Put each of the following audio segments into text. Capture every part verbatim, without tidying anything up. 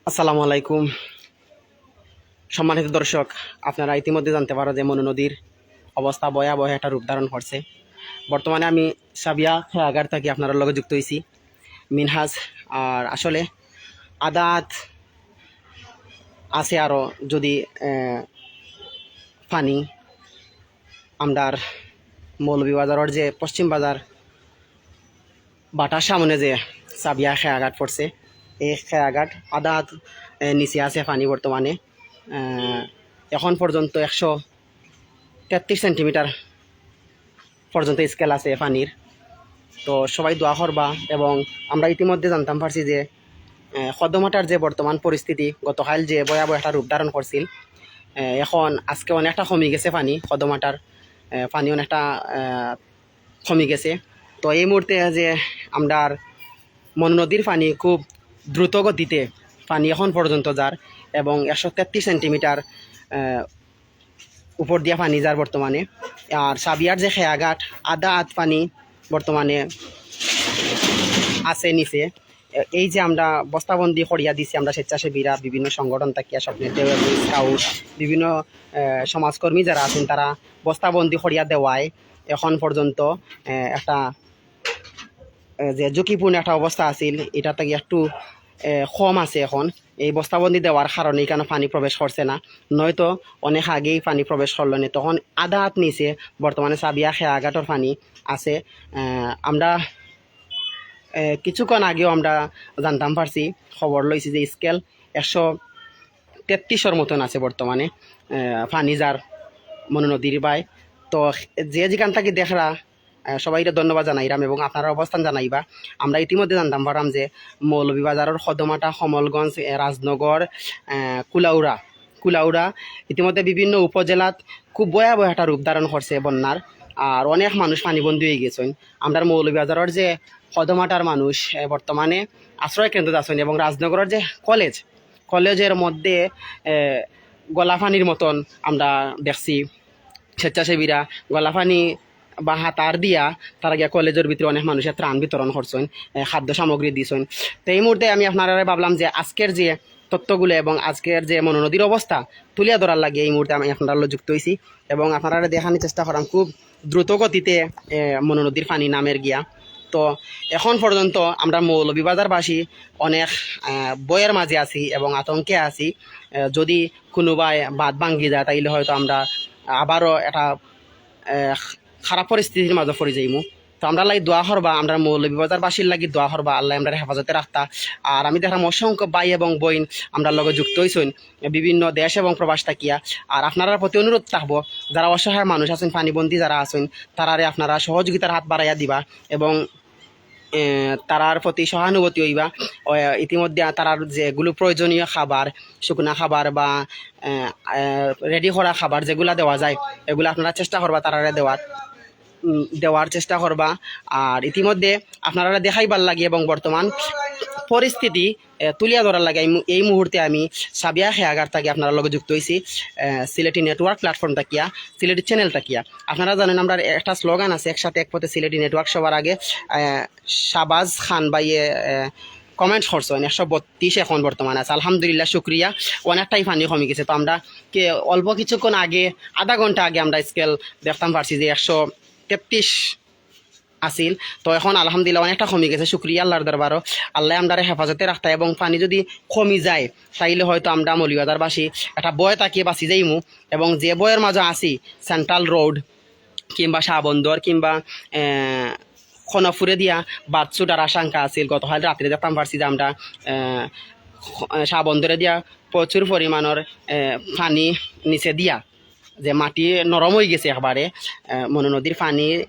আসসালামু আলাইকুম। সম্মানিত দর্শক, আপনারা ইতিমধ্যে জানতে পারো যে মনু নদীর অবস্থা ভয়াবহ একটা রূপ ধারণ করছে। বর্তমানে আমি সাবিয়া খেয়াঘাট থাকি আপনারার লগে যুক্ত হইছি, মিনহাজ। আর আসলে আদাত আছে আরও যদি, আহ, পানি আমরার মৌলভীবাজারর যে পশ্চিম বাজার বাটার সামনে যে সাবিয়া খেয়াঘাট পড়ছে, এই খেয়াঘাট আদাত, আহ, নিচে আছে পানি বর্তমানে। আহ, এখন পর্যন্ত একশো তেত্রিশ সেন্টিমিটার পর্যন্ত স্কেল আছে পানির। তো সবাই দোয়া করবা। এবং আমরা ইতিমধ্যে জানতাম পারছি যে, আহ, কদমাটার যে বর্তমান পরিস্থিতি, গতকাল যে ভয়াবহ একটা রূপ ধারণ করছিল, আহ, এখন আজকে অনেকটা কমি গেছে পানি, কদমাটার, আহ, পানি অনেকটা, আহ, কমি গেছে। তো এই মুহূর্তে যে আমরার মনু নদীর পানি খুব দ্রুত গতিতে পানি এখন পর্যন্ত যার এবং একশো তেত্রিশ সেন্টিমিটার, আহ, উপর দিয়া পানি যার বর্তমানে। আর সাবিয়ার যে খেয়াঘাট, আদাত পানি বর্তমানে আছে নিচে। এ-, এই যে আমরা বস্তাবন্দি করিয়া দিছি, আমরা স্বেচ্ছাসেবীরা, বিভিন্ন সংগঠন থাকিয়া, স্বপ্নের ঢেউ এবং স্কাউট, বিভিন্ন, আহ, সমাজকর্মী যারা আছেন, তারা বস্তাবন্দি করিয়া দেওয়ায় এখন পর্যন্ত, আহ, একটা, আহ, যে ঝুঁকিপূর্ণ একটা অবস্থা আছিল, এটা থেকে একটু, আহ, কম আছে এখন। এই বস্তাবন্দি দেওয়ার কারণে এখানে পানি প্রবেশ করছে না, নয়তো অনেক আগেই পানি প্রবেশ করলো নি। তখন আদাত নিচে বর্তমানে সাবিয়া খেয়াঘাটর পানি আছে। আহ, আমরা, আহ, কিছুক্ষণ আগেও আমরা জানতাম পারছি, খবর লইছি যে স্কেল একশো তেত্রিশর মতন আছে বর্তমানে, আহ, পানি যার মনু নদীর বায়। তো যে যেখান থাকি দেখরা, আহ, সবাইরে ধন্যবাদ জানাইরাম এবং আপনারা অবস্থান জানাইবা। আমরা ইতিমধ্যে জানতাম পারলাম যে মৌলভীবাজারর কদমাটা, কমলগঞ্জ, এ, রাজনগর, আহ, কুলাউড়া, কুলাউড়া ইতিমধ্যে বিভিন্ন উপজেলাত খুব ভয়াবহ একটা রূপ ধারণ করছে বন্যার। আর অনেক মানুষ পানিবন্দী হয়ে গেছেন। আমরা মৌলভীবাজারর যে কদমাটার মানুষ, এ, বর্তমানে আশ্রয় কেন্দ্র আছেন এবং রাজনগরর যে কলেজ, কলেজের মধ্যে, এ, গলাফানির মতন আমরা দেখছি। স্বেচ্ছাসেবীরা গলাফানি বা হাতার দিয়া তারা গিয়া কলেজর ভিতরে অনেক মানুষের ত্রাণ বিতরণ করছেন, এ, খাদ্য সামগ্রী দিছেন। তো এই মুহূর্তে আমি আপনারারে ভাবলাম যে আজকের যে তথ্যগুলো এবং আজকের যে মনু নদীর অবস্থা তুলিয়া ধরার লাগি এই মুহূর্তে আমি আপনারার লগে যুক্ত হইছি এবং আপনারারে দেখানোর চেষ্টা করাম খুব দ্রুত গতিতে, এ, মনু নদীর পানি নামের গিয়া। তো এখন পর্যন্ত আমরা মৌলভীবাজারবাসী অনেক, আহ, ভয়ের মাঝে আছি এবং আতঙ্কে আছি। আহ, যদি কোনোবায় বাঁধ ভাঙ্গি যায়, তাইলে হয়তো আমরা আবারও একটা, আহ, খারাপ পরিস্থিতির মাঝে পড়ি যাইমু। তো আমরার লাগি দোয়া করবা, আমরা মৌলভীবাজারবাসীর লাগি দোয়া করবা, আল্লাহ আমরারে হেফাজতে রাখতা। আর আমি দেখলাম অসংখ্য ভাই এবং বইন আমরার লগে যুক্ত হইছেন বিভিন্ন দেশ এবং প্রবাস থাকিয়া। আর আপনারার প্রতি অনুরোধ থাকবো, যারা অসহায় মানুষ আছেন, পানিবন্দী যারা আছেন, তারারে আপনারা সহযোগিতার হাত বাড়াইয়া দিবা এবং, এ, তারার প্রতি সহানুভূতি হইবা। ও, ইতিমধ্যে তারার যেগুলো প্রয়োজনীয় খাবার, শুকনা খাবার বা, এ, এ, রেডি করা খাবার যেগুলা দেওয়া যায়, এগুলা আপনারা চেষ্টা করবা তারারে দেওয়ার, উম, দেওয়ার চেষ্টা করবা। আর ইতিমধ্যে আপনারা দেখাইবার লাগি এবং বর্তমান পরিস্থিতি, এ, তুলিয়া ধরার লাগি এই মু-, এই মুহূর্তে আমি সাবিয়া খেয়াঘাট থাকি আপনারার লগে যুক্ত হইছি, এ, সিলেটি নেটওয়ার্ক প্ল্যাটফর্ম থাকিয়া, সিলেটি চ্যানেল থাকিয়া। আপনারা জানেন, আমরা একটা স্লোগান আছে, "একসাথে এক পথে সিলেটি নেটওয়ার্ক সবার আগে।" এ, শাবাজ খান ভাইয়ে, এ, কমেন্ট করছেন, একশো বত্রিশ এখন বর্তমানে আছে। আলহামদুলিল্লাহ, শুক্রিয়া। অনেকটাই পানি কমে গেছে। তো আমরা কে অল্প কিছুক্ষণ আগে, আধা ঘন্টা আগে আমরা স্কেল দেখতাম পারছি যে একশো তেত্রিশ আছিল। তো এখন আলহামদুলিল্লাহ অনেকটা কমে গেছে, শুক্রিয়া আল্লাহর দরবারও। আল্লাহ আমরারে হেফাজতে রাখতা এবং পানি যদি কমি যায়, তাইলে হয়তো আমরা মৌলভীবাজারবাসী একটা ভয় থাকিয়া বাঁচি যাইমু। এবং যে ভয়ের মাঝে আছি, সেন্ট্রাল রোড কিংবা শাহবন্দর কিংবা, এ, খনপুরে দিয়া বাঁধ ছুটার আশঙ্কা আছিল। গতকাল রাত্রে দেখতাম পারছি যে আমরা, এ, খ-, এ, শাহবন্দরে দিয়া প্রচুর পরিমাণর, এ, পানি নিচে দিয়া যে মাটি নরম হয়ে গেছে একবারে, এ, মনু নদীর পানি,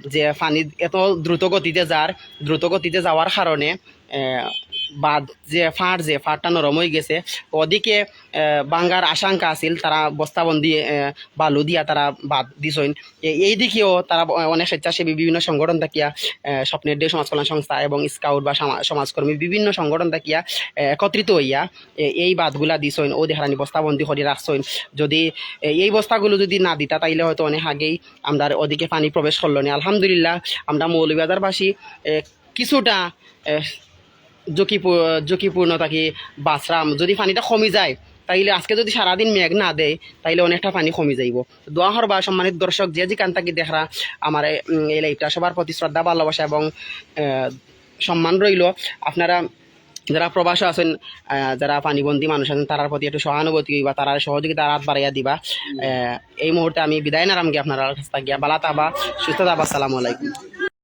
যে পানি এত দ্রুত গতিতে যার, দ্রুত গতিতে যাওয়ার কারণে, এ, বাঁধ যে ফাট, যে ফাটটা নরম হয়ে গেছে, ওদিকে, এ, ভাঙ্গার আশঙ্কা আছিল, তারা বস্তাবন্দি, এ, বালু দিয়া তারা বাঁধ দিছইন। এ-, এই দিকেও তারা ব-, অনেক স্বেচ্ছাসেবী বিভিন্ন সংগঠন থাকিয়া, এ, স্বপ্নের ঢেউ সমাজ কল্যাণ সংস্থা এবং স্কাউট বা সমা-, সমাজকর্মী বিভিন্ন সংগঠন থাকিয়া, এ, একত্রিত হইয়া, এ, এই বাঁধগুলা দিছইন, ও দেখানি বস্তাবন্দি করে রাখছইন। যদি, এ, এই বস্তাগুলো যদি না দিতা, তাইলে হয়তো অনেক আগেই আমরা ওদিকে পানি প্রবেশ করলো না। আলহামদুলিল্লাহ, আমরা মৌলভীবাজারবাসী, এ, কিছুটা, এ, ঝুঁকিপূ-, ঝুঁকিপূর্ণ থাকি বাঁচরাম। যদি পানিটা কমি যায়, তাইলে আজকে যদি সারাদিন মেঘ না দেয়, তাইলে অনেকটা পানি কমি যাইব। দোয়া করবা সম্মানিত দর্শক, যে যেখান থাকি দেখরা আমার এই, উম, এই liveটা, সবার প্রতি শ্রদ্ধা, ভালোবাসা এবং, আহ, সম্মান রইল। আপনারা যারা প্রবাসে আছেন, আহ, যারা পানিবন্দী মানুষ আছেন, তারার প্রতি একটু সহানুভূতি বা তারার সহযোগিতার হাত বাড়াইয়া দিবা। আহ, এই মুহূর্তে আমি বিদায় নারামগি আপনারার কাছ থাকিয়া। বালা থাকবা, সুস্থ থাকবা। আসসালামু আলাইকুম।